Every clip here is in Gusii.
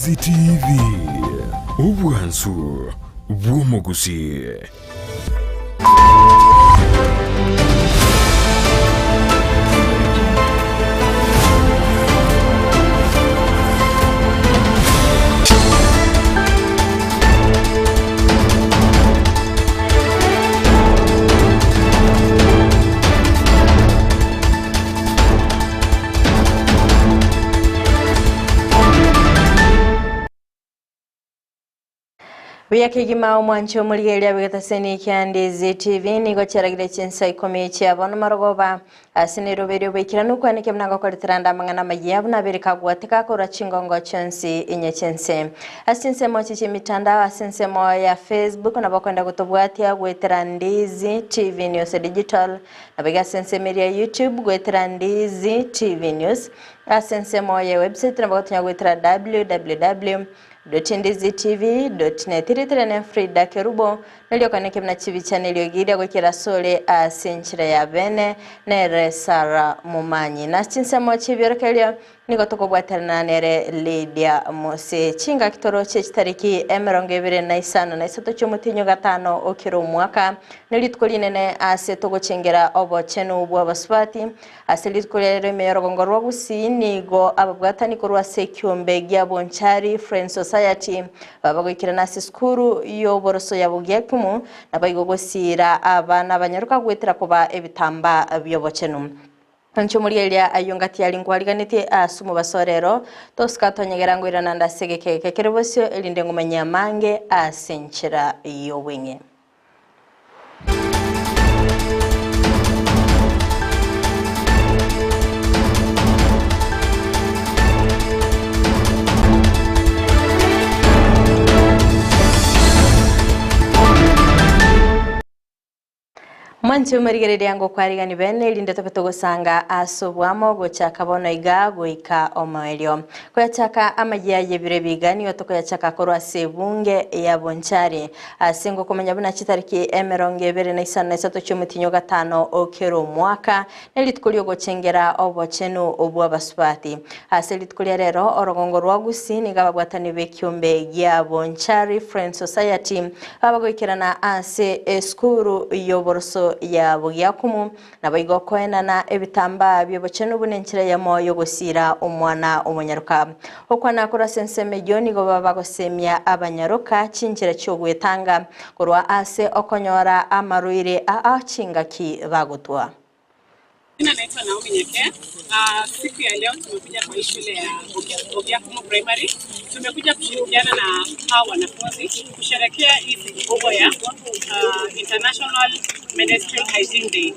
Ndizi TV, obwansu bw'omogusii. Buya kegima omwanche omorigereria bw'egetaseni kia Ndizi TV nigo chiaragire chinsa ikomi chia bono marogoba ase neroberio boikeranu kwaneke buna ngokoretera ande amang'ana amayia buna abere kagwateka korwa chingongo chionsi inye chiense. Ase chinsemo echi chi'emitandao ase ensemo ya Facebook nabo okoenda gotobwatia goetera Ndizi TV News Digital Nabo iga ase ensemo eria ya YouTube goetera Ndizi TV News. Ase ensemo ya website nabo gotonya goetera www.ndizitv.net. Rietera ne Frida Kerubo, nario okaneke buna chibicha na eriogi riria goikera asore ase enchera ya bene nere Sarah Momanyi. Na ase chinsemo chi'ebiorokererio Nigo tokobwaterana nere Lydia Mose. Chingaki toroche chitariki 23 chi'omotienyi o gatano o kera omwaka, nerituko rinene ase togochengera obochenu bw'abasubati. Ase rituko ria rero ime y'orogongo rwa Gusii nigo ababwatani korwa ase ekiombe gia Bonchari Friends Society baba goikerana ase esukuru y'oboroso ya Bogiakumu naboigo gosiira abana abanyaroka goetera koba ebitambaa bi'obochenu. Inche omorigereria ayio ngati aria nkwariganetie ase omobaso orero, tosika tonyegera ngoirana ande ase egeka eke kere bosio, erinde ngomanyie amange ase enchera y'obweng'e. Mwanche omorigereria ngokwarigani bene, erinde tobe togosanga ase oboamo gochaka bono iga goika omoerio. Koyachaka amayia y'ebiro ebiga nigo tokoyachaka korwa ase ebunge ya Bonchari, ase ngokomanya buna chitariki 23 chi'omotienyi o gatano o kera omwaka nerituko riogochengera obochenu bw'abasubati. Ase rituko ria rero orogongo rwa Gusii nigo ababwatani b'ekiombe gia Bonchari Friends Society Babagoikerana ase esukuru y'oboroso ya Bogiakumu, naboigo koenana ebitambaa bi'obochenu buna enchera eyemo y'ogosiira omwana omonyaroka. Gokwana korwa ase ensemo eyio nigo baba bagosemia abanyaroka chinchera chi'ogwetanga korwa ase okonyora amarwaire aa chingaki bagotwa. Jina naitwa Naomi Nyakea. Uh, siku ya leo tumekuja kwa hii shule ya Ogiakumu Primary. Tumekuja kushirikiana na hawa wanafunzi kusherehekea hii siku kubwa ya uh, International Menstrual Hygiene Day.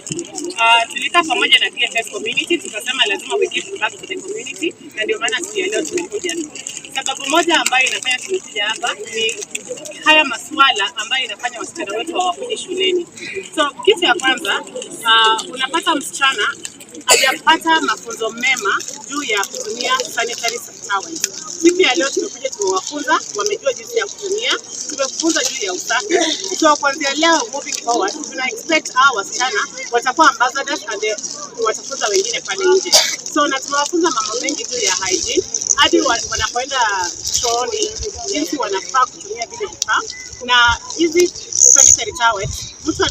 Uh, tulikaa pamoja na DHS community tukasema lazima we give back to the community, na ndio maana siku ya leo tumekuja. Sababu moja ambayo inafanya tumekuja hapa ni haya masuala ambayo inafanya wasichana wetu hawakuji shuleni. So kitu ya kwanza uh, unapata msichana hajapata mafunzo mema juu ya kutumia sanitary towels. Siku ya leo tumekuja tumewafunza, wamejua jinsi ya kutumia, tumefunza juu ya usafi. So kuanzia leo moving forward, tuna expect hawa wasichana watakuwa ambassadors and they watafunza wengine pale nje. So na tumewafunza mambo mengi juu ya hygiene hadi wanapoenda chooni, jinsi wanafaa kutumia vile vifaa na hizi sanitary towels mtu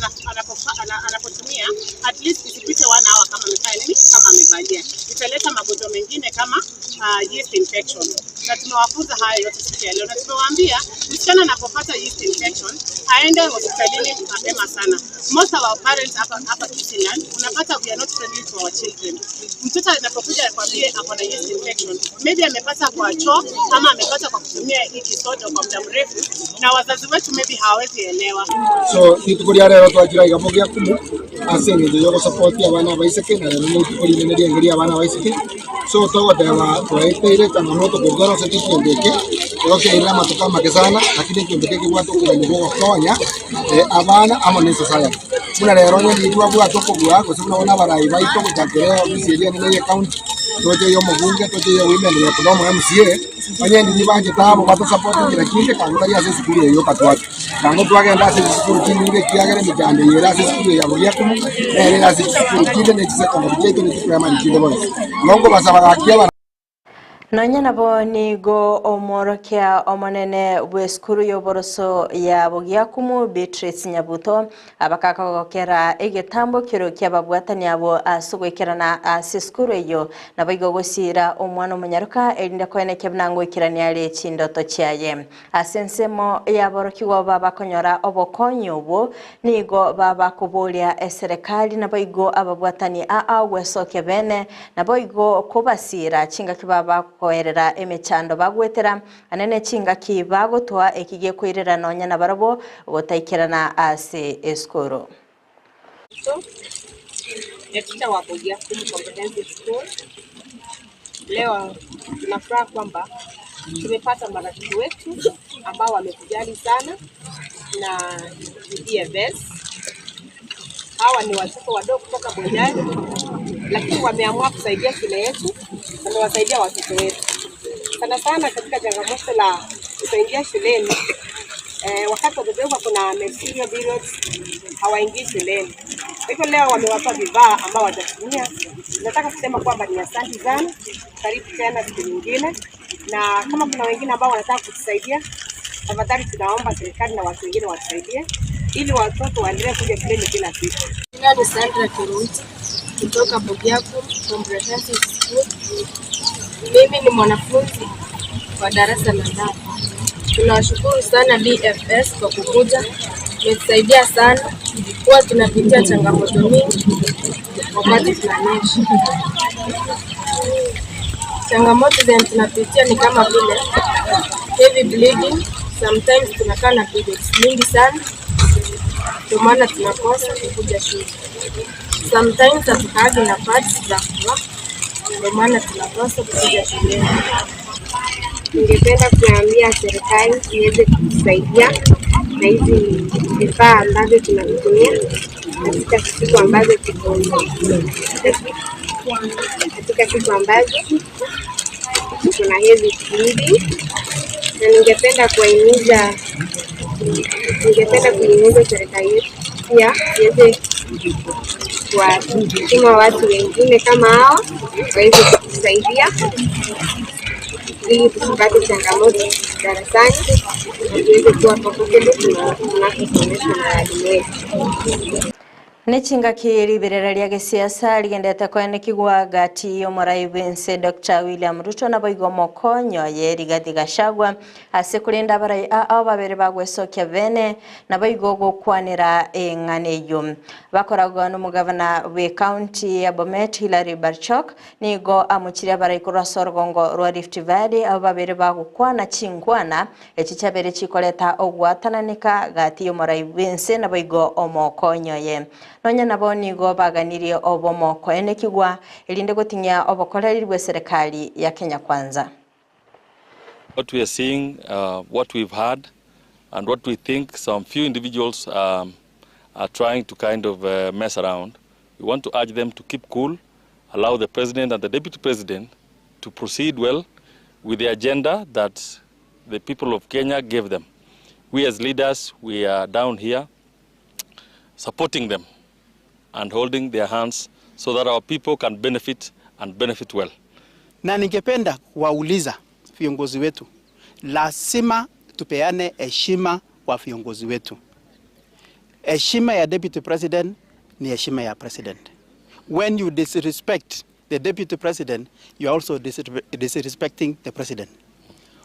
anapotumia at least isipite one hour kama amefanya nini, kama amevalia, italeta magonjwa mengine kama uh, yeast infection. Na tumewafunza haya yote siku ya leo, na tumewaambia msichana anapopata yeast infection aende hospitalini mapema sana. Most of our parents hapa hapa Kisii unapata we are not friendly to our children. Mtoto anapokuja akwambie ako na yeast infection, maybe amepata kwa choo ama amepata kwa kutumia hii kisodo kwa muda mrefu, na wazazi wetu maybe hawawezi elewa. So rituko ria rero twachire aiga Bogiakumu ase eng'encho ya ogosapoti abana abaiseke na rero nerituko rinene riaenge ria abana abaiseke. So togoteba twaeteire changamoto korwa twarosete ekiombe eke, igo kiairire amatuko amake sana lakini ekiombe eke kebwate okoganyi bwa ogokonya abana amo na esociety. Buna rero onye riria twabwate okobua gose buna bono abarai baito gochakera eofisi eria enene ya ecounty, toche ya omobunge, toche ya women rep na omo MCA, onye ndiria banchete abo batosapoti enchera kinde kango tari ase esukuru eye yoka twachwa. Kango twagenda ase chisukuru chinde iga ekiagera emechando eye ere ase esukuru eye ya Bogiakumu, nere ere ase chisukuru chinde ne chisecondary chiaito ne chiprimary chinde bonsi. Igo nkobasaba gaki abana. Nonya nabo nigo omworokia omonene bw'esukuru y'oboroso ya Bogiakumu Beatrice Nyabuto abakakogokera egetambo kero ki'ababwatani abo ase ogoikerana ase esukuru eyio naboigo gosiira omwana omonyaroka erinde koenekia buna ngoikerania are chindoto chiaye. Ase ensemo y'aborokigwa babakonyora obokonyi obwo nigo babakoboria eserekari naboigo ababwatani aa gwesokia bene naboigo kobasiira chingaki babakoerera emechando bagwetera anene chingaki bagotwa eki gekoirera nonya nabarabwo gotaikerana ase esukuru. Ni teacher wa Bogiakumu Comprehensive School. Leo tuna furaha kwamba tumepata marafiki wetu ambao wametujali sana na EFS. Hawa ni watoto wadogo kutoka Bonjani, lakini wameamua kusaidia shule yetu, wamewasaidia watoto wetu sana sana katika changamoto la kutoingia shuleni. Wakati watoto wetu kuna menstrual periods hawaingii shuleni. Kwa hivyo leo wamewapa vifaa ambao watatumia. Nataka kusema kwamba ni asante sana, karibu tena siku nyingine, na kama kuna wengine ambao wanataka kutusaidia, tafadhali tunaomba serikali na watu wengine watusaidie ili watoto waendelee kuja shuleni kila siku. Jina ni Sandra Keruti kutoka Bogiakumu Comprehensive School. Mimi ni mwanafunzi wa darasa la nane. Tunawashukuru sana BFS kwa kukuja, umetusaidia sana. Huwa tunapitia changamoto mingi wakati tunanyesha. Changamoto zenye tunapitia ni kama vile heavy bleeding, sometimes tunakaa na periods mingi sana, ndio maana tunakosa kukuja shule. Sometimes hatukaagi na pads za kuvaa, ndio maana tunakosa kukuja shuleni. Ningependa kuambia serikali iweze kutusaidia na hizi vifaa ambavyo tunavitumia katika siku ambazo tuko katika siku ambazo tuko na heavy bleeding, na ningependa kuhimiza serikali yetu pia iweze kuwatuma watu wengine kama hawa waweze kutusaidia ili tusipate changamoto darasani na tuweze kuwa comfortable tunaposomeshwa na walimu wetu. Nechingaki riberera ria gisiasa rigendete kwenekigwa gati y'omorai bwense Dr. William Ruto naboigo mokonyo ye Rigathi Gachagua ase kurinda abarai ao babere bagwesokia bene naboigo gokwanera eng'ana eywo bakoragwa n'omugavana bwe county ya Bomet Hilary Barchok nigo amuchirie abarai korwa ase orugongo rwa Rift Valley abo babere bagokwana chinkwana echi chiabere chikoreta ogwatananika gati y'omorai bwense naboigo omokonyo ye nonya nabo nigo baganirie obomo koenekigwa erinde goting'ia obokoreri bwa serikali ya Kenya Kwanza. What we are seeing, what we've heard, and what we think some few individuals are trying to kind of mess around, we want to urge them to keep cool, allow the president and the deputy president to proceed well with the agenda that the people of Kenya gave them. We as leaders, we are down here supporting them and holding their hands so that our people can benefit and benefit well. Na ningependa kuwauliza viongozi wetu, lazima tupeane heshima kwa viongozi wetu. Heshima ya deputy president ni heshima ya president. When you disrespect the deputy president, you are also disrespecting the president.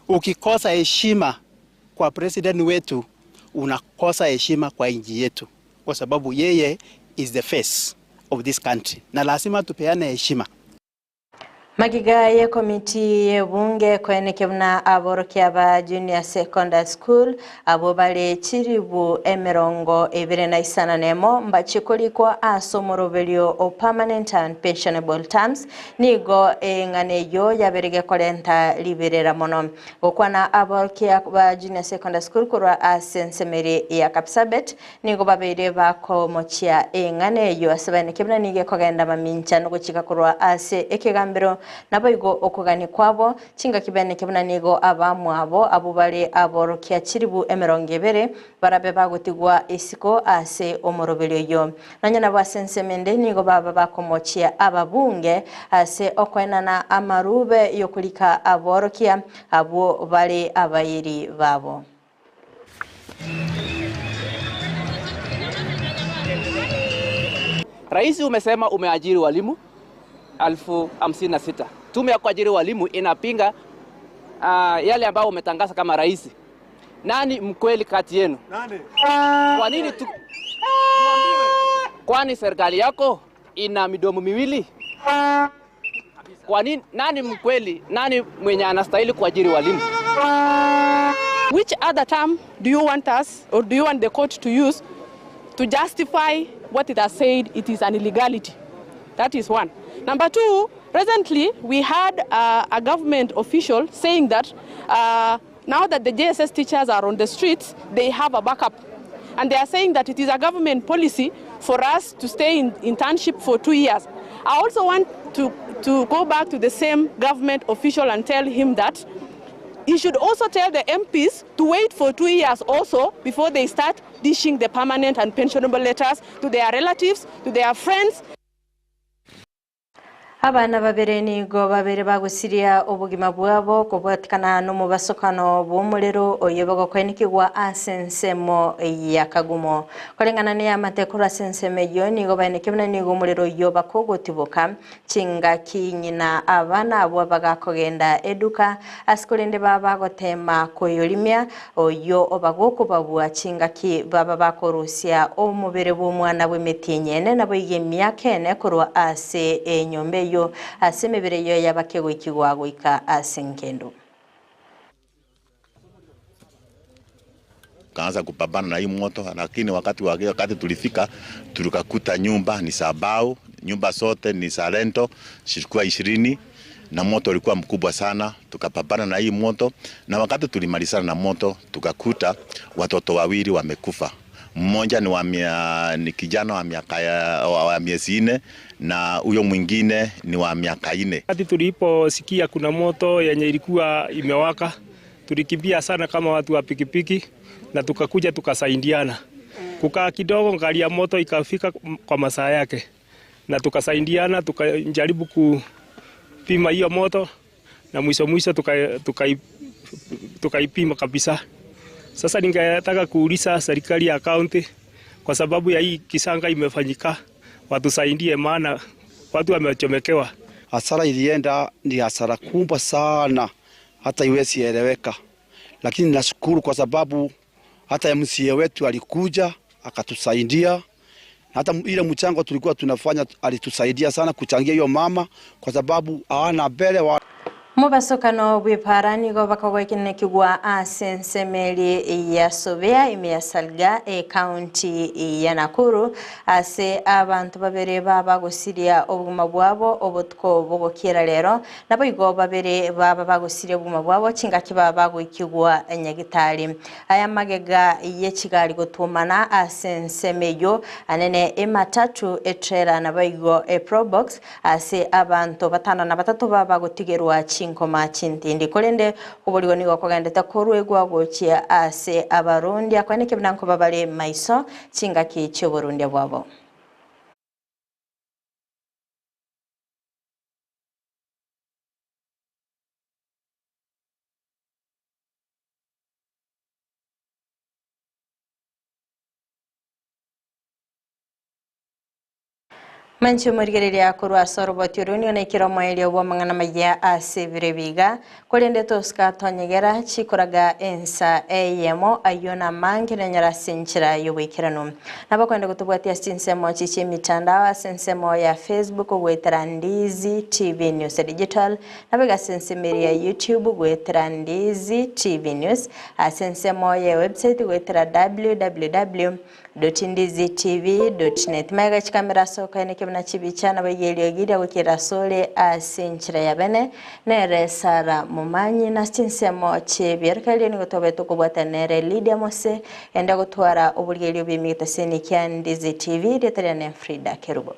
Ukikosa heshima kwa president wetu, unakosa heshima kwa nchi yetu, kwa sababu yeye is the face of this country, na lazima tupeane heshima. Magiga ye komiti ye bunge kweneke buna aborokia ba junior secondary school abo bale chiribu emirongo ebere na isana nemo mbachikolikwa ase omoroberio o permanent and pensionable terms nigo eng'ana eyo yaberege korenta liberera mono gokwana aborokia ba junior secondary school korwa ase ensemeri ya Kapsabet nigo babeire bakomochia eng'ana eyo ase baeneke buna nigo ekogenda mamincha nogochika korwa ase ekegambero. Naboigo okogania kwabo, chingaki beneke buna nigo abamwabo abwo bare aborokia chilifu 20 barabe bagotigwa isiko ase omoroberio oyio. Nonya nabo ase ensemo ende nigo baba bakomochia ababunge ase okoenana amarube y'okorika aborokia abwo bare abairi babo. Rais umesema umeajiri walimu 56,000. Tume ya kuajiri walimu inapinga yale ambayo umetangaza kama rais. Nani mkweli kati yenu? Nani? Kwa nini tu... Kwani serikali yako ina midomo miwili? Kwa nini nani mkweli? Nani mwenye anastahili kuajiri walimu? Which other term do you want us or do you want the court to use to justify what it has said it is an illegality? That is one. Number two, recently we had a government official saying that now that the JSS teachers are on the streets, they have a backup. And they are saying that it is a government policy for us to stay in internship for 2 years. I also want to go back to the same government official and tell him that he should also tell the MPs to wait for 2 years also before they start dishing the permanent and pensionable letters to their relatives, to their friends. Abana babere nigo babere bagusiria obogima bwabo kobwatikana n'omubasokano bw'omurero oyo bagokwenikigwa ase ensemo ya Kagumo. Koreng'ana n'eyamatekoro ase ensemo eyio nigo baeneke buna nigo omurero oyo bakogotiboka chingaki ng'ina abana abwo bagakogenda eduka ase korende baba bagotema koyorimia oyo obagokobabua chingaki baba bakorusia omobere bw'omwana bw'emiti enyene nabo iga emiaka ene korwa ase enyomba eyo ase emebere eyo yabakegoikigwa goika ase nkendo. Kaanza kupambana na hii moto, lakini wakati tulifika tulikakuta nyumba ni sabao, nyumba zote ni za rento zilikuwa 20 na moto ulikuwa mkubwa sana. Tukapambana na hii moto, na wakati tulimalizana na moto tukakuta watoto wawili wamekufa. Mmoja ni kijana wa miaka wa miezi 4 na huyo mwingine ni wa miaka 4. Wakati tuliposikia kuna moto yenye ilikuwa imewaka, tulikimbia sana kama watu wa pikipiki na tukakuja tukasaidiana. Kukaa kidogo gari ya moto ikafika kwa masaa yake na tukasaidiana, tukajaribu kupima hiyo moto na mwisho mwisho tukaipima kabisa. Sasa ningetaka kuuliza serikali ya county kwa sababu ya hii kisanga imefanyika, watusaidie maana watu wamechomekewa. Hasara ilienda ni hasara kubwa sana, hata iwezi eleweka. Lakini nashukuru kwa sababu hata MCA wetu alikuja akatusaidia. Hata ile mchango tulikuwa tunafanya alitusaidia sana kuchangia hiyo mama kwa sababu hawana mbele wa Mubasokano bw'ipara nigo bakogwekenekigwa ase ensemeri ya Sobea ime ya Salga e county ya Nakuru ase abantu babere baba gusiria obugima bwabo obutuko bugokira rero nabo igo babere baba bagusiria obugima bwabo chingaki baba goikigwa nyagitari aya magega yechigari gotumana ase ensemeyo anene ematatu etrela nabo igo e probox ase abantu batano na batatu baba gotigerwa chinkoma chintindi kolende kuboligo nigo kogendete korwegwa gochia ase abarundi akwanike binanko babale maiso chingaki ch'oburundi bwabo. Manchi omorigereria korwa ase oroboti oru nigo naikire omoerio bwa amang'ana maya ase ebiro ebiga korende tosika tonyegera chikoraga ensa eyemo ayio na mange nanyora ase enchera y'oboikeranu nabakwenda gotobwatia ase chinsemo chichia emitandao ase ensemo ya Facebook gwetera Ndizi TV News Digital nabega ase ensemo ya YouTube gwetera Ndizi TV News ase ensemo ya website gwetera www.ndizitv.net maega chikamera soka eneke buna chibicha nabayerio gukira sole ase enchera ya bene nere Sara Mumanyi na chinsemo chebyerekerio nigo tobe tukobwata nere Lydia Mose enda gotwara oburyerio bw'emigita seni kia Ndizi TV rieteria ne Frida Kerubo.